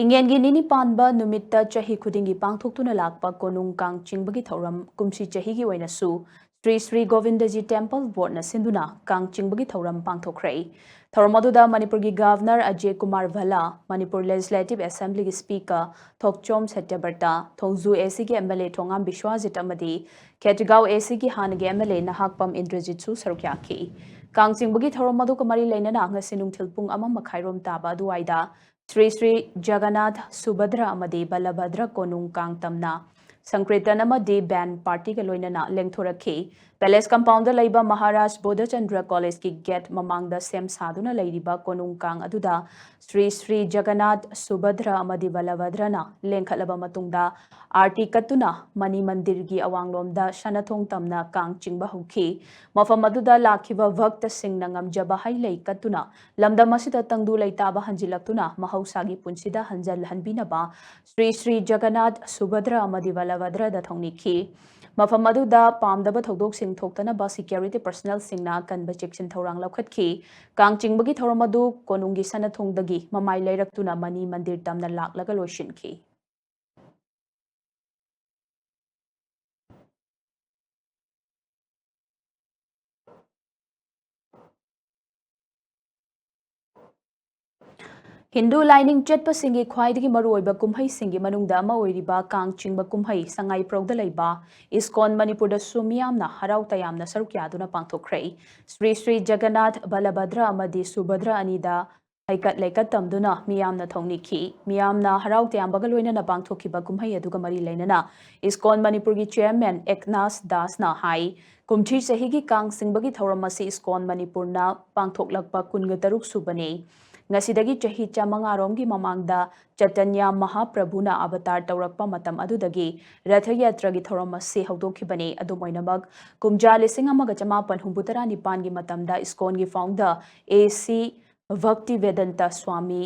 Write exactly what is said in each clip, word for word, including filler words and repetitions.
ꯏꯉꯦꯟꯒꯤ ꯅꯤꯅꯤ ꯄꯥꯟꯕ ꯅꯨꯃꯤꯠꯇ ꯆꯍꯤ ꯈꯨꯗꯤꯡꯒꯤ ꯄꯥꯡꯊꯣꯛꯇꯨꯅ ꯂꯥꯛꯄ ꯀꯣꯅꯨꯡ ꯀꯥꯡ ꯆꯤꯡꯕꯒꯤ ꯊꯧꯔꯝ ꯀꯨꯝꯁꯤ ꯆꯍꯤꯒꯤ ꯑꯣꯏꯅꯁꯨ ꯁ꯭ꯔꯤ ꯁ꯭ꯔꯤ ꯒꯣꯕꯤꯟꯗꯖꯤ ꯇꯦꯝꯄꯜ ꯕꯣꯔꯗꯅ ꯁꯤꯟꯗꯨꯅ ꯀꯥꯡ ꯆꯤꯡꯕꯒꯤ ꯊꯧꯔꯝ ꯄꯥꯡꯊꯣꯛꯈ꯭ꯔꯦ꯫ ꯊꯧꯔꯝ ꯑꯗꯨꯗ ꯃꯅꯤꯄꯨꯔꯒꯤ ꯒꯚꯔꯅꯔ ꯑꯖꯦ ꯀꯨꯃꯥꯔ ꯚꯜꯂꯥ, ꯃꯅꯤꯄꯨꯔ ꯂꯦꯖꯤꯁꯂꯦꯇꯤꯚ ꯑꯦꯁꯦꯝꯕ꯭ꯂꯤꯒꯤ ꯁ꯭ꯄꯤꯀꯔ ꯊꯣꯛꯆꯣꯝ ꯁꯇ꯭ꯌꯕ꯭ꯔꯇ, ꯊꯣꯡꯖꯨ ꯑꯦ ꯁꯤꯒꯤ ꯑꯦꯝ ꯑꯦꯜ ꯑꯦ ꯊꯣꯉꯥꯝ ꯕꯤꯁ꯭ꯋꯥꯖꯤꯠ ꯑꯃꯗꯤ ꯈꯦꯇ꯭ꯔꯤꯒꯥꯎ ꯑꯦ ꯁꯤꯒꯤ ꯍꯥꯟꯅꯒꯤ ꯑꯦꯝ ꯑꯦꯜ ꯑꯦ ꯅꯍꯥꯛꯄꯝ ꯏꯟꯗ꯭ꯔꯖꯤꯠꯁꯨ ꯁꯔꯨꯛ ꯌꯥꯈꯤ꯫ ꯀꯥꯡ ꯆꯤꯡꯕꯒꯤ ꯊꯧꯔꯝ ꯑꯗꯨꯒ ꯃꯔꯤ ꯂꯩꯅꯅ ꯉꯁꯤ ꯅꯨꯡꯊꯤꯜ ꯄꯨꯡ ꯑꯃ ꯃꯈꯥꯏꯔꯣꯝ ꯇꯥꯕ ꯑꯗꯨꯋꯥꯏꯗ ꯁ꯭ꯔꯤ ꯁ꯭ꯔꯤ ꯖꯒꯟꯅꯥꯊ, ꯁꯨꯚꯗ꯭ꯔ ꯑꯃꯗꯤ ꯕꯂꯚꯗ꯭ꯔ ꯀꯣꯅꯨꯡ ꯀꯥꯡ ꯇꯝꯅ ꯁꯪꯀ꯭ꯔꯤꯇꯟ ꯑꯃꯗꯤ ꯕꯦꯟ ꯄꯥꯔꯇꯤꯒ ꯂꯣꯏꯅꯅ ꯂꯦꯡꯊꯣꯔꯛꯈꯤ꯫ ꯄꯦꯂꯦꯁ ꯀꯝꯄꯥꯎꯟꯗ ꯂꯩꯕ ꯃꯍꯥꯔꯥꯖ ꯕꯣꯙꯆꯟꯗ꯭ꯔ ꯀꯣꯂꯦꯖꯀꯤ ꯒꯦꯠ ꯃꯃꯥꯡꯗ ꯁꯦꯝ ꯁꯥꯗꯨꯅ ꯂꯩꯔꯤꯕ ꯀꯣꯅꯨꯡ ꯀꯥꯡ ꯑꯗꯨꯗ ꯁ꯭ꯔꯤ ꯁ꯭ꯔꯤ ꯖꯒꯟꯅꯥꯊ, ꯁꯨꯚꯗ꯭ꯔ ꯑꯃꯗꯤ ꯕꯂꯚꯗ꯭ꯔꯅ ꯂꯦꯡꯈꯠꯂꯕ ꯃꯇꯨꯡꯗ, ꯑꯥꯔꯇꯤ ꯀꯠꯇꯨꯅ ꯃꯅꯤ ꯃꯟꯗꯤꯔꯒꯤ ꯑꯋꯥꯡꯂꯣꯝꯗ ꯁꯅꯥꯊꯣꯡ ꯇꯝꯅ ꯀꯥꯡ ꯆꯤꯡꯕ ꯍꯧꯈꯤ꯫ ꯃꯐꯝ ꯑꯗꯨꯗ ꯂꯥꯛꯈꯤꯕ ꯚꯛꯇꯁꯤꯡꯅ ꯉꯝꯖꯕ ꯍꯩ ꯂꯩ ꯀꯠꯇꯨꯅ ꯂꯝꯗꯝ ꯑꯁꯤꯗ ꯇꯪꯗꯨ ꯂꯩꯇꯥꯕ ꯍꯟꯖꯤꯜꯂꯛꯇꯨꯅ ꯃꯍꯧꯁꯥꯒꯤ ꯄꯨꯟꯁꯤꯗ ꯍꯟꯖꯤꯜꯍꯟꯕꯤꯅꯕ ꯁ꯭ꯔꯤ ꯁ꯭ꯔꯤ ꯖꯒꯟꯅꯥꯊ, ꯁꯨꯚꯗ꯭ꯔ ꯑꯃꯗꯤ ꯕꯂꯚꯗ꯭ꯔꯗ ꯊꯧꯅꯤꯈꯤ꯫ ꯃꯐꯝ ꯑꯗꯨꯗ ꯄꯥꯝꯗꯕ ꯊꯧꯗꯣꯛꯁꯤꯡ ꯊꯣꯛꯇꯅꯕ ꯁꯦꯀ꯭ꯌꯨꯔꯤꯇꯤ ꯄꯔꯁꯅꯦꯜꯁꯤꯡꯅ ꯑꯀꯟꯕ ꯆꯦꯛꯁꯤꯟ ꯊꯧꯔꯥꯡ ꯂꯧꯈꯠꯈꯤ꯫ ꯀꯥꯡ ꯆꯤꯡꯕꯒꯤ ꯊꯧꯔꯝ ꯑꯗꯨ ꯀꯣꯅꯨꯡꯒꯤ ꯁꯅꯥꯊꯣꯡꯗꯒꯤ ꯃꯃꯥꯏ ꯂꯩꯔꯛꯇꯨꯅ ꯃꯅꯤ ꯃꯟꯗꯤꯔ ꯇꯝꯅ ꯂꯥꯛꯂꯒ ꯂꯣꯏꯁꯤꯟꯈꯤ꯫ ꯍꯤꯟꯗꯨ ꯂꯥꯏꯅꯤꯡ ꯆꯠꯄꯁꯤꯡꯒꯤ ꯈ꯭ꯋꯥꯏꯗꯒꯤ ꯃꯔꯨꯑꯣꯏꯕ ꯀꯨꯝꯍꯩꯁꯤꯡꯒꯤ ꯃꯅꯨꯡꯗ ꯑꯃ ꯑꯣꯏꯔꯤꯕ ꯀꯥꯡ ꯆꯤꯡꯕ ꯀꯨꯝꯍꯩ ꯁꯉꯥꯏꯄ꯭ꯔꯧꯗ ꯂꯩꯕ ꯏꯁꯀꯣꯟ ꯃꯅꯤꯄꯨꯔꯗꯁꯨ ꯃꯤꯌꯥꯝꯅ ꯍꯔꯥꯎ ꯇꯌꯥꯝꯅ ꯁꯔꯨꯛ ꯌꯥꯗꯨꯅ ꯄꯥꯡꯊꯣꯛꯈ꯭ꯔꯦ꯫ ꯁ꯭ꯔꯤ ꯁ꯭ꯔꯤ ꯖꯒꯟꯅꯥꯊ, ꯕꯂꯚꯗ꯭ꯔ ꯑꯃꯗꯤ ꯁꯨꯚꯗ꯭ꯔ ꯑꯅꯤꯗ ꯍꯩꯀꯠ ꯂꯩꯀꯠ ꯇꯝꯗꯨꯅ ꯃꯤꯌꯥꯝꯅ ꯊꯧꯅꯤꯈꯤ꯫ ꯃꯤꯌꯥꯝꯅ ꯍꯔꯥꯎ ꯇꯌꯥꯝꯕꯒ ꯂꯣꯏꯅꯅ ꯄꯥꯡꯊꯣꯛꯈꯤꯕ ꯀꯨꯝꯍꯩ ꯑꯗꯨꯒ ꯃꯔꯤ ꯂꯩꯅꯅ ꯏꯁꯀꯣꯟ ꯃꯅꯤꯄꯨꯔꯒꯤ ꯆꯤꯌꯔꯃꯦꯟ ꯑꯦꯛꯅꯥꯁ ꯗꯥꯁꯅ ꯍꯥꯏ, ꯀꯨꯝꯊꯤ ꯆꯍꯤꯒꯤ ꯀꯥꯡ ꯆꯤꯡꯕꯒꯤ ꯊꯧꯔꯝ ꯑꯁꯤ ꯏꯁꯀꯣꯟ ꯃꯅꯤꯄꯨꯔꯅ ꯄꯥꯡꯊꯣꯛꯂꯛꯄ ꯀꯨꯟꯒ ꯇꯔꯨꯛ ꯁꯨꯕꯅꯤ꯫ ꯉꯁꯤꯗꯒꯤ ꯆꯍꯤ ꯆꯥꯃꯉꯥꯔꯣꯝꯒꯤ ꯃꯃꯥꯡꯗ ꯆꯩꯇꯟꯌ ꯃꯍꯥꯄ꯭ꯔꯚꯨꯅ ꯑꯕꯇꯥꯔ ꯇꯧꯔꯛꯄ ꯃꯇꯝ ꯑꯗꯨꯗꯒꯤ ꯔꯊ ꯌꯥꯇ꯭ꯔꯥꯒꯤ ꯊꯧꯔꯝ ꯑꯁꯤ ꯍꯧꯗꯣꯛꯈꯤꯕꯅꯤ꯫ ꯑꯗꯨꯝ ꯑꯣꯏꯅꯃꯛ, ꯀꯨꯝꯖꯥ ꯂꯤꯁꯤꯡ ꯑꯃꯒ ꯆꯃꯥꯄꯟ ꯍꯨꯝꯐꯨꯇꯔꯥ ꯅꯤꯄꯥꯟꯒꯤ ꯃꯇꯝꯗ ꯏꯁꯀꯣꯟꯒꯤ ꯐꯥꯎꯟꯗꯔ ꯑꯦ ꯁꯤ ꯚꯛꯇꯤꯚꯦꯗꯟꯇ ꯁ꯭ꯋꯥꯃꯤ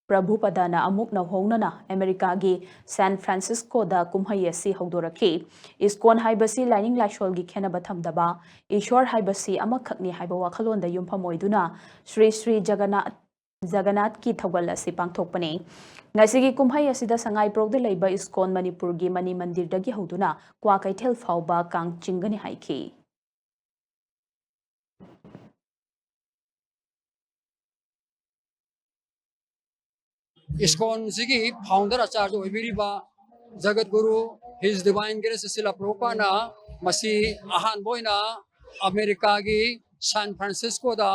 ꯄ꯭ꯔꯚꯨꯄꯗꯅ ꯑꯃꯨꯛ ꯅꯧꯍꯧꯅꯅ ꯑꯃꯦꯔꯤꯀꯥꯒꯤ ꯁꯥꯟ ꯐ꯭ꯔꯥꯟꯁꯤꯁꯀꯣꯗ ꯀꯨꯝꯍꯩ ꯑꯁꯤ ꯍꯧꯗꯣꯔꯛꯈꯤ꯫ ꯏꯁꯀꯣꯟ ꯍꯥꯏꯕꯁꯤ ꯂꯥꯏꯅꯤꯡ ꯂꯥꯏꯁꯣꯜꯒꯤ ꯈꯦꯟꯅꯕ ꯊꯝꯗꯕ, ꯏꯁꯣꯔ ꯍꯥꯏꯕꯁꯤ ꯑꯃꯈꯛꯅꯤ ꯍꯥꯏꯕ ꯋꯥꯈꯜꯂꯣꯟꯗ ꯌꯨꯝꯐꯝ ꯑꯣꯏꯗꯨꯅ ꯁ꯭ꯔꯤ ꯁ꯭ꯔꯤ ꯖꯒꯟꯅꯥꯊ ꯖꯒꯟꯅꯥꯊꯀꯤ ꯊꯧꯒꯜ ꯑꯁꯤ ꯄꯥꯡꯊꯣꯛꯄꯅꯤ꯫ ꯉꯁꯤꯒꯤ ꯀꯨꯝꯍꯩ ꯑꯁꯤꯗ ꯁꯉꯥꯏꯄ꯭ꯔꯧꯗ ꯂꯩꯕ ꯏꯁꯀꯣꯟ ꯃꯅꯤꯄꯨꯔꯒꯤ ꯃꯅꯤ ꯃꯟꯗꯤꯔꯗꯒꯤ ꯍꯧꯗꯨꯅ ꯀ꯭ꯋꯥꯀꯩꯊꯦꯜ ꯐꯥꯎꯕ ꯀꯥꯡ ꯆꯤꯡꯒꯅꯤ ꯍꯥꯏꯈꯤ꯫ ꯏꯁꯀꯣꯟꯁꯤꯒꯤ ꯐꯥꯎꯟꯗꯔ ꯑꯆꯥꯔꯖ ꯑꯣꯏꯕꯤꯔꯤꯕ Jagadguru His Divine Grace Srila ꯄ꯭ꯔꯚꯨꯄꯥꯗꯅ ꯃꯁꯤ ꯑꯍꯥꯟꯕ ꯑꯣꯏꯅ ꯑꯃꯦꯔꯤꯀꯥꯒꯤ ꯁꯥꯟ ꯐ꯭ꯔꯥꯟꯁꯤꯁꯀꯣꯗ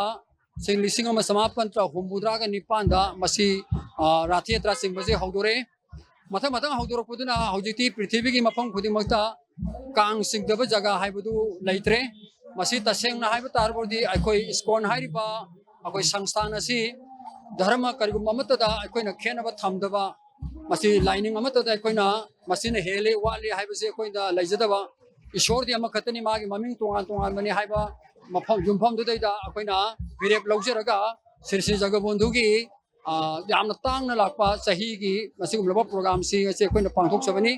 ꯏꯪ ꯂꯤꯁꯤꯡ ꯑꯃ ꯆꯃꯥꯄꯟ ꯍꯨꯝꯐꯨꯇꯔꯥꯒ ꯅꯤꯄꯥꯟꯗ ꯃꯁꯤ, ꯑ, ꯔꯥꯊ ꯌꯥꯇ꯭ꯔꯥ ꯆꯤꯡꯕꯁꯦ ꯍꯧꯗꯣꯔꯛꯑꯦ꯫ ꯃꯊꯪ ꯃꯊꯪ ꯍꯧꯗꯣꯔꯛꯄꯗꯨꯅ ꯍꯧꯖꯤꯛꯇꯤ ꯄ꯭ꯔꯤꯊꯤꯕꯤꯒꯤ ꯃꯐꯝ ꯈꯨꯗꯤꯡꯃꯛꯇ ꯀꯥꯡ ꯆꯤꯡꯗꯕ ꯖꯒꯥ ꯍꯥꯏꯕꯗꯨ ꯂꯩꯇ꯭ꯔꯦ꯫ ꯃꯁꯤ ꯇꯁꯦꯡꯅ ꯍꯥꯏꯕ ꯇꯥꯔꯕꯗꯤ ꯑꯩꯈꯣꯏ ꯏꯁꯀꯣꯟ ꯍꯥꯏꯔꯤꯕ ꯑꯩꯈꯣꯏ ꯁꯪꯁꯊꯥꯟ ꯑꯁꯤ ꯙꯔꯃ ꯀꯔꯤꯒꯨꯝꯕ ꯑꯃꯠꯇꯗ ꯑꯩꯈꯣꯏꯅ ꯈꯦꯠꯅꯕ ꯊꯝꯗꯕ, ꯃꯁꯤ ꯂꯥꯏꯅꯤꯡ ꯑꯃꯠꯇꯗ ꯑꯩꯈꯣꯏꯅ ꯃꯁꯤꯅ ꯍꯦꯜꯂꯤ ꯋꯥꯠꯂꯤ ꯍꯥꯏꯕꯁꯤ ꯑꯩꯈꯣꯏꯗ ꯂꯩꯖꯗꯕ, ꯏꯁꯣꯔꯗꯤ ꯑꯃꯈꯛꯇꯅꯤ, ꯃꯥꯒꯤ ꯃꯃꯤꯡ ꯇꯣꯉꯥꯟ ꯇꯣꯉꯥꯟꯕꯅꯤ ꯍꯥꯏꯕ ꯃꯐꯝ, ꯌꯨꯝꯐꯝꯗꯨꯗꯩꯗ ꯑꯩꯈꯣꯏꯅ ꯐꯤꯔꯦꯞ ꯂꯧꯖꯔꯒ ꯁ꯭ꯔꯤ ꯁ꯭ꯔꯤ ꯖꯒꯕꯣꯟꯙꯨꯒꯤ, ꯑ, ꯌꯥꯝꯅ ꯇꯥꯡꯅ ꯂꯥꯛꯄ ꯆꯍꯤꯒꯤ ꯃꯁꯤꯒꯨꯝꯂꯕ ꯄ꯭ꯔꯣꯒ꯭ꯔꯥꯝꯁꯤꯡ ꯑꯁꯤ ꯑꯩꯈꯣꯏꯅ ꯄꯥꯡꯊꯣꯛꯆꯕꯅꯤ꯫